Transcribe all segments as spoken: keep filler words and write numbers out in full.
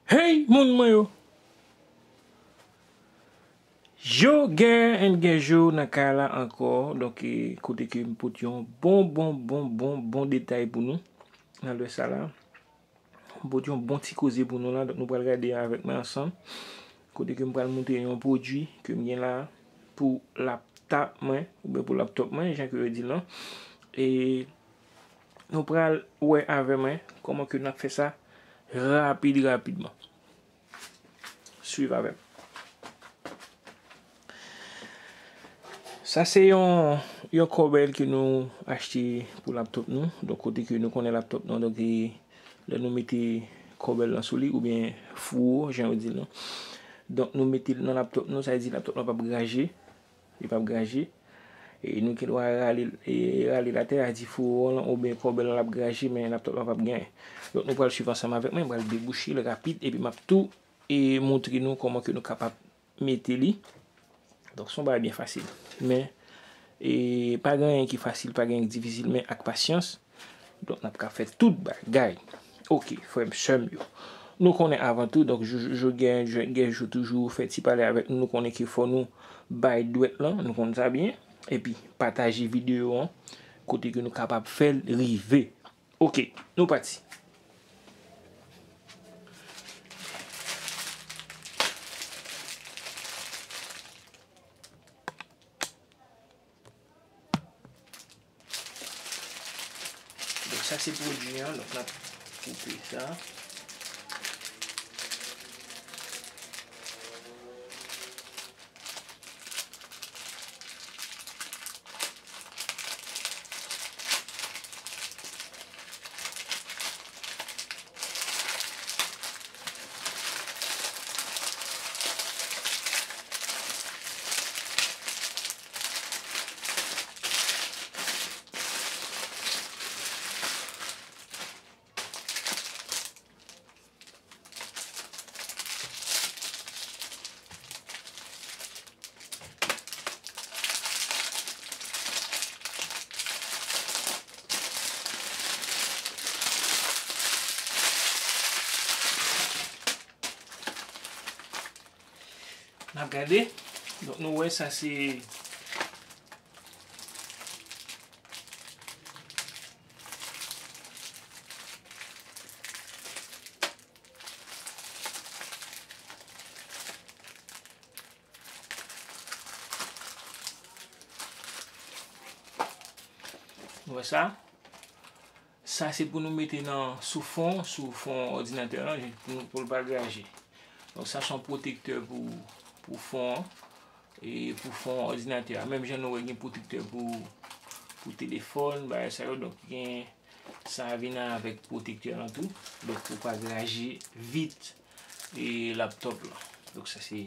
Hey, moun mwen yo! Yo, Gè and Gèjo nan kay la ankò. Donk, e, kote ke m pote yon bon, bon, bon, bon, bon detay pou nou nan lè sa la. M pote yon bon ti koze pou nou la. Donk, nou pral gade avèk mwen ansanm. Kote ke m pral montre yon pwodui ke m gen la pou laptop mwen, oubyen pou laptop mwen, jan ke yo di l lan. E nou pral wè avè mwen kòman ke n ap fè sa rapid, rapidman. Swiv avè m. Sa se yon, yon kòbèl ke nou achte pou laptop nou. Donk, kote ke nou konnen laptop nou, donk, e, lè nou mete kòbèl lan sou li, oubyen fouwo, jan yo di l lan. Donk, nou mete l nan laptop nou, sa vle di laptop lan p ap graje. Li p ap graje. E nou gen dwa rale, e, rale l atè, a di fouwo lan oubyen kòbèl lan l ap graje, men laptop lan p ap genyen. Donk, nou pral swiv ansanm avèk mwen, m pral debouche l rapid, epi m ap tou, e, montre nou kòman ke nou kapab mete li. Donk, se yon bagay byen fasil. Men, e, pa gen anyen ki fasil, pa gen anyen ki difisil, men ak pasyans, donk, n ap ka fè tout bagay. Oke, frè m, sè m yo. Nou konnen avan tou, donk, jou, jou, jou, gen, gen, gen jou toujou fè ti pale avèk nou, nou konnen ke fò nou bay dwèt lan, nou konn sa byen. Epi, pataje videyo an, kote ke nou kapab fè l rive. Oke, nou pati. Donk, sa se pwodui an, donk n ap koupe sa. N ap gade. Donk, nou wè sa se Nou wè sa? Sa se pou nou mete nan, sou fon, sou fon òdinatè lan, pou nou, pou l pa graje. Donk, sa se yon pwotektè pou, pou fon an, e pou fon òdinatè a. Menm jan nou wè gen pwotektè pou, pou telefòn, bagay sa yo. Donk, gen sa vin avèk pwotektè lan tou. Donk, pou pa graje vit, e laptop lan. Donk, sa se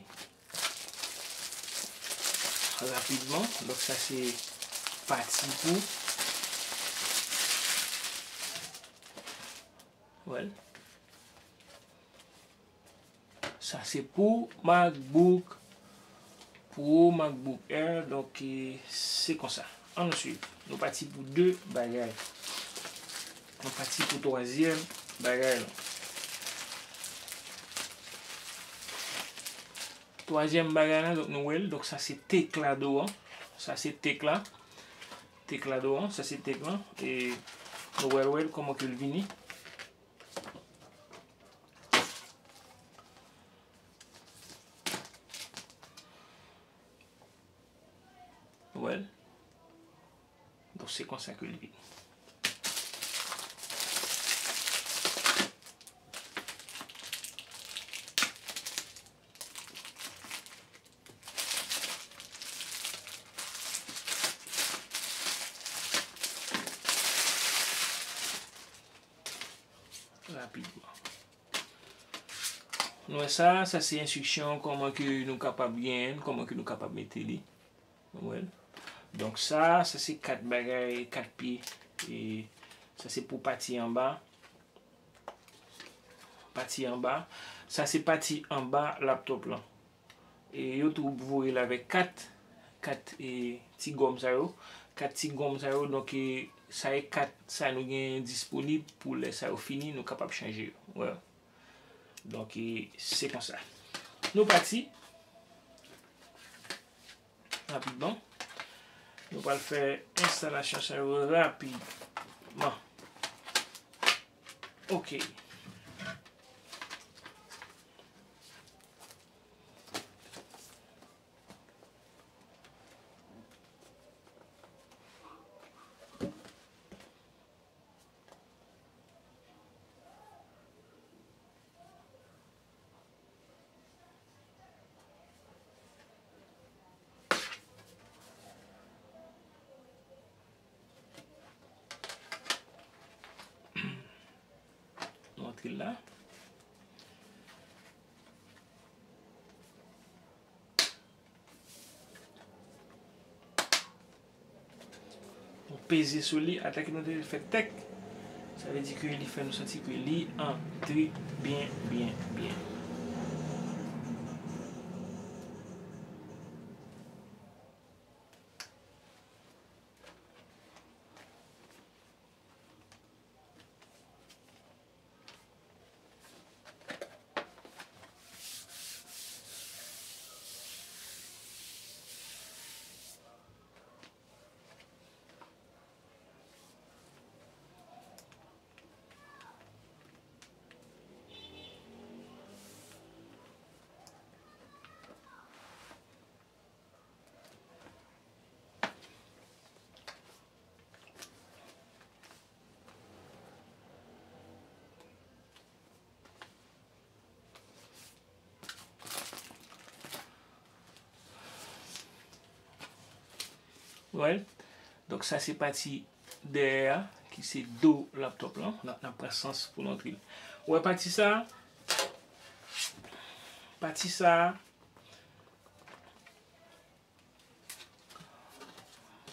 rapidman. Donk, sa se pati pou, well. Sa se pou MacBook Pro, MacBook Air. Donk, e, se konsa. Ann nou swiv. Nou pati pou de bagay. Nou pati pou twazyèm bagay lan. Twazyèm bagay lan, donk, nou wè l. Donk, sa se teklado an. Sa se tekla. Teklado an, sa se tekla. E nou wè l, wè l, kòman ke l vini. Well. Donk, se konsa ke l vini. Rapidman. Nou wè sa, sa se enstriksyon kòman ke nou kapab genyen l, kòman ke nou kapab mete li. Nou wè l. Donk sa, sa se kat bagay, kat pye. E sa se pou pati anba. Pati anba. Sa se pati anba laptop lan. E yo tou voye l avèk kat, kat, e, ti gòm sa yo. Kat ti gòm sa yo, donk, e, sa e kat sa nou gen disponib pou lè sa yo fini, nou kapab chanje yo. Well. Donk, e, se konsa. Nou pati. Rapidman. Nou pral fè enstalasyon sa yo rapidman. Ok. Nou antre l la. Nou peze sou li, atake nou te fè tèk. Sa vle di ke li fè nou santi ke li antre byen, byen, byen. Wè. Donk, sa se pati dèyè a, ki se do laptop lan. N ap, n ap pran sans pou n antre l. Ou wè pati sa a? Pati sa a.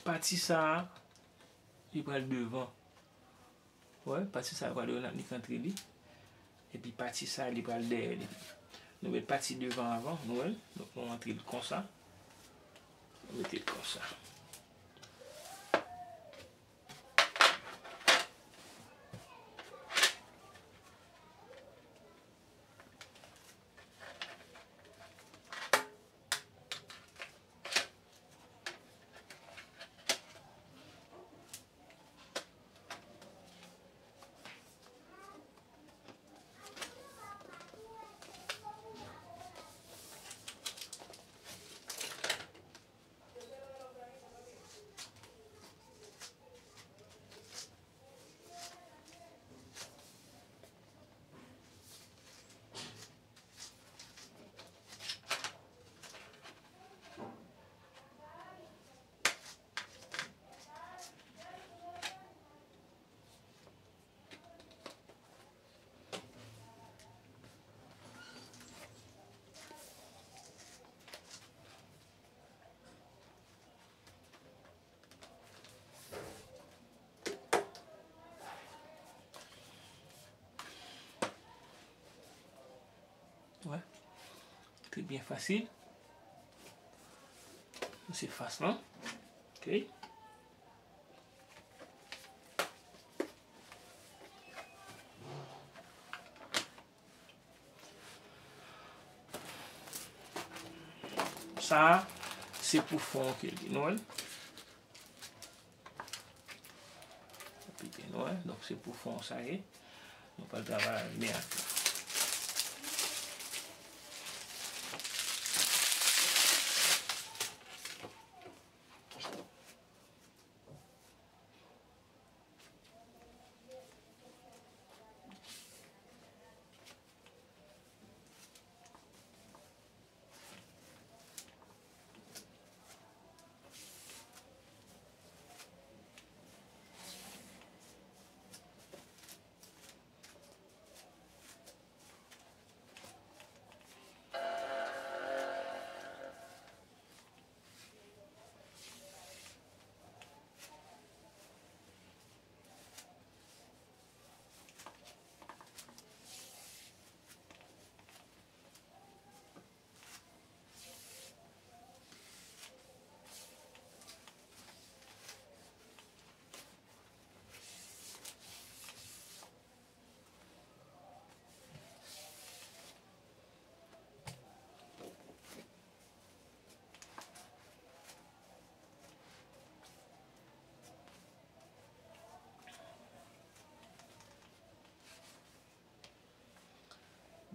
Pati sa a, li pral devan. Wè, pati sa a pral devan, n ap nik antre li. Epi pati sa a, li pral dèyè li. Nou met pati devan avan, nou wè l. Donk, nou antre l konsa. Nou mete l konsa. Wè. Trè byen fasil. Se fas lan. Ok. Sa a, se pou fon ke li, nou wè l? Pete, nou wè? Donk, se pou fon sa ye. Nou pral travay ak men ak la.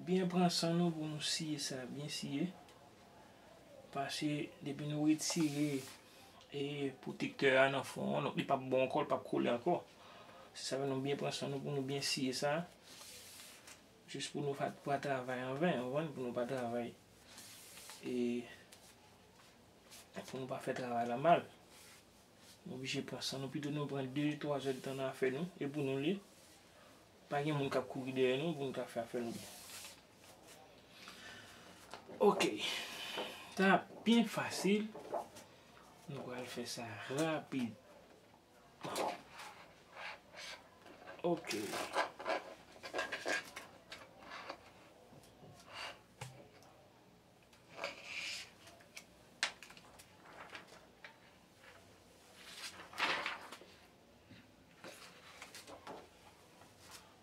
Byen pran san nou pou nou siye sa, byen siye. Paske depi nou retire e pwotektè a nan fon an, donk li p ap bon ankò, li p ap kole ankò. Se sa fè nou byen pran san nou pou nou byen siye sa. Jis pou nou pa, pa travay anven, ou konprann, pou nou pa travay. E pou nou pa fè travay la mal. Nou oblije pran san nou, pito nou pran de, twa zè de tan nan afè nou, e pou nou li. Pa gen moun k ap kouri dèyè nou pou nou ka fè afè nou byen. Ok. Sa byen fasil. Nou pral fè sa rapid. Ok.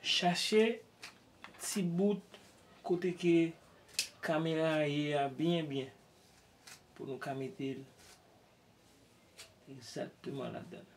Chache ti bout kote ke kamera a ye a byen byen pou nou ka mete l egzakteman ladan l.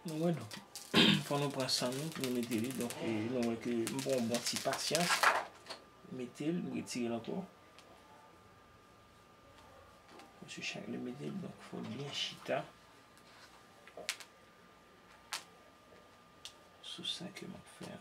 Nou wè, donk, fò nou pran san nou pou nou mete li. Donk, e, nou wè ke m pran yon bon ti pasyans. Mete l, m retire l ankò. Paske chak lè m mete l, donk, fò l byen chita sou sa ke m ap fè a.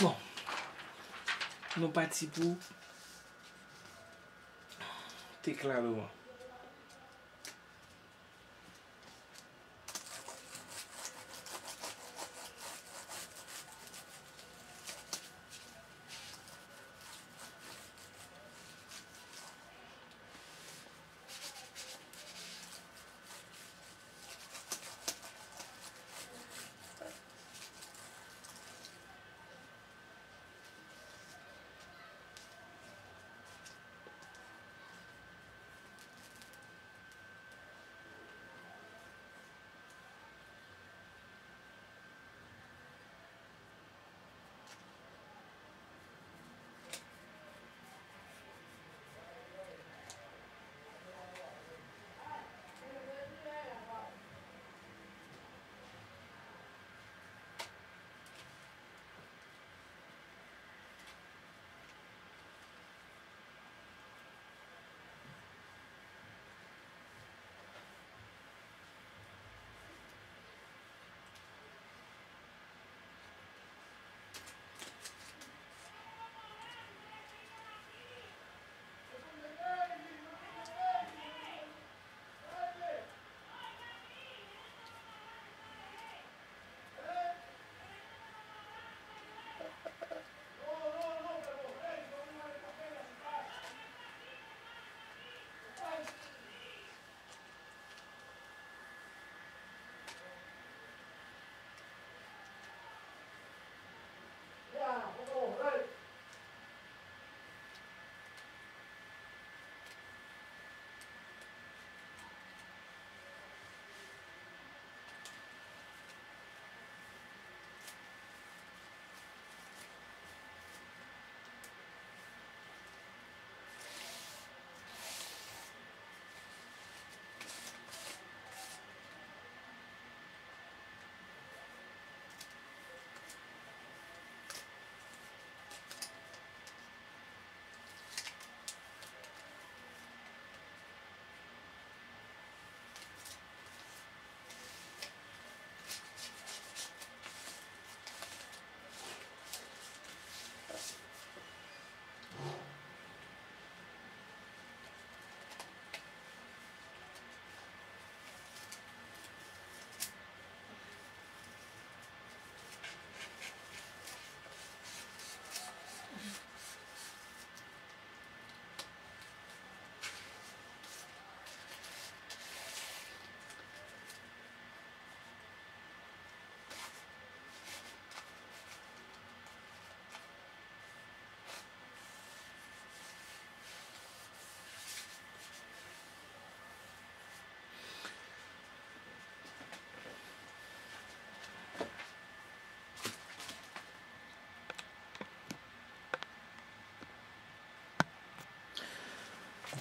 Bon, nou pati pou te klalo an.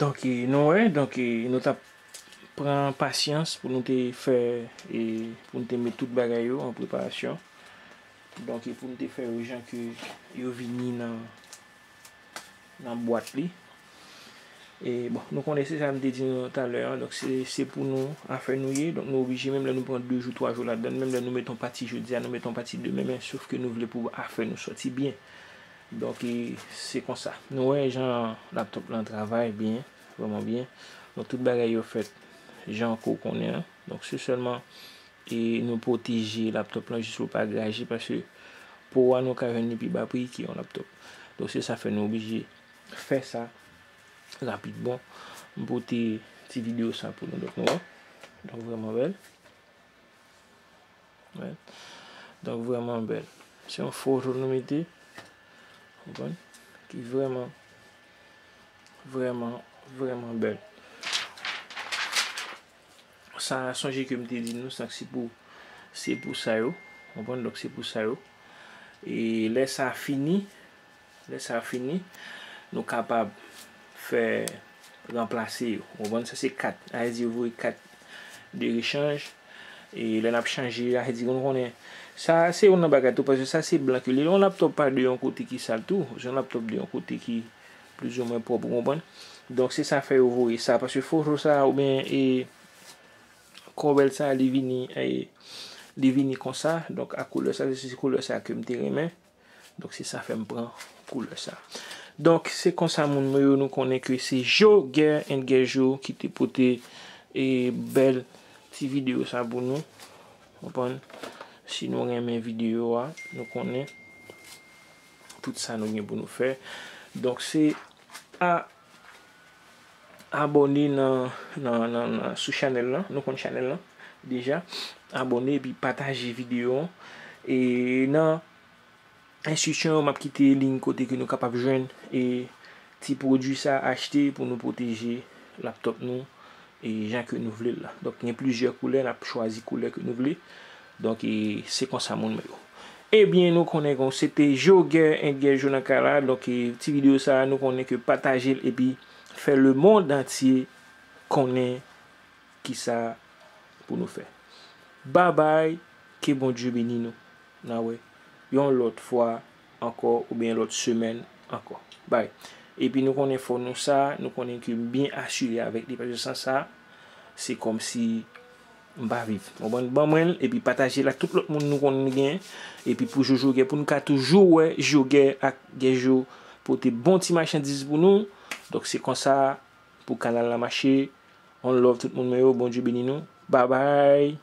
Donk, e, nou wè, donk, e, nou t ap pran pasyans pou nou te fè, e, pou nou te met tout bagay yo an preparasyon. Donk, e, pou nou te fè yo jan ke yo vini nan, nan bwat li. E, bon, nou konnen se sa m te di nou talè an. Donk, se, se pou nou, afè nou ye. Donk, nou oblije, menm lè nou pran de jou, twa jou ladan, menm lè nou met yon pati jodi a, nou met yon pati demen, men sof ke nou vle pou afè nou sòti byen. Donk, e, se konsa. Nou wè jan laptop lan travay byen, vrèman byen. Donk, tout bagay yo fèt jan ke w konnen an. Donk, se sèlman, e, nou pwoteje laptop lan jis pou l pa graje, paske po a nou ka jwenn li pi ba pri ke yon laptop. Donk, se sa fè nou oblije fè sa rapid. Bon, m pote ti videyo sa pou nou. Donk, nou wè. Donk, vrèman bèl. Right? Donk, vrèman bèl. Se yon foto nou mete. Konprann? Ki vrèman, vrèman, vrèman bèl. Sa, sonje ke m te di nou, sa se pou, se pou sa yo. Konprann? Donk, se pou sa yo. E lè sa fini, lè sa fini, nou kapab fè ranplase yo. Ou konprann? Sa se kat. Sa vle di yo voye kat de rechanj. E lè n ap chanje, sa vle di nou konnen. Sa se youn nan bagay tou, paske sa se blan ke li. Yon laptop pa de yon kote ki sal tou. Se yon laptop de yon kote ki plizoumwen pwòp, ou konprann? Donk, se sa fè yo voye sa. Paske foto sa, oubyen, e, kòbèl sa, li vini, e, li vini konsa. Donk, a koulè sa, se, se koulè sa ke m te renmen. Donk, se sa fè m pran koulè sa. Donk, se konsa, moun mwen yo, nou konnen ke se Joger and Guerjo ki te pote, e, bèl ti videyo sa pou nou. Konprann? Si nou renmen videyo a, nou konnen tout sa nou gen pou nou fè. Donk, se a abòne nan, nan, nan, nan, sou chanèl lan. Nou konn chanèl lan deja. Abòne epi pataje videyo an. E nan deskripsyon yo, m ap kite link kote ke nou kapab jwenn, e, ti pwodui sa, achte pou nou pwoteje laptop nou, e, jan ke nou vle l la. Donk, gen plizyè koulè, n ap chwazi koulè ke nou vle. Donk, e, se konsa, moun mwen yo. Ebyen, nou konnen kon se te Joger and Guerjo nan kay la. Donk, e, ti videyo sa, nou konnen ke pataje l epi fè lemonn antye konnen kisa pou nou fè. Babay, ke Bondye beni nou. N a wè yon lòt fwa ankò, oubyen lòt semèn ankò. Bay. Epi nou konnen fò nou sa, nou konnen ke m byen asire avèk li, paske san sa, se kòmsi m pa viv. Konprann? Ban mwen l, epi pataje l ak tout lòt moun nou konn nou gen. Epi pou Jojo gen, pou n ka toujou wè Joger ak Guerjo pote bon ti machandiz pou nou. Donk, se konsa pou kanal la mache. On love tout moun mwen yo. Bondye beni nou. Babay.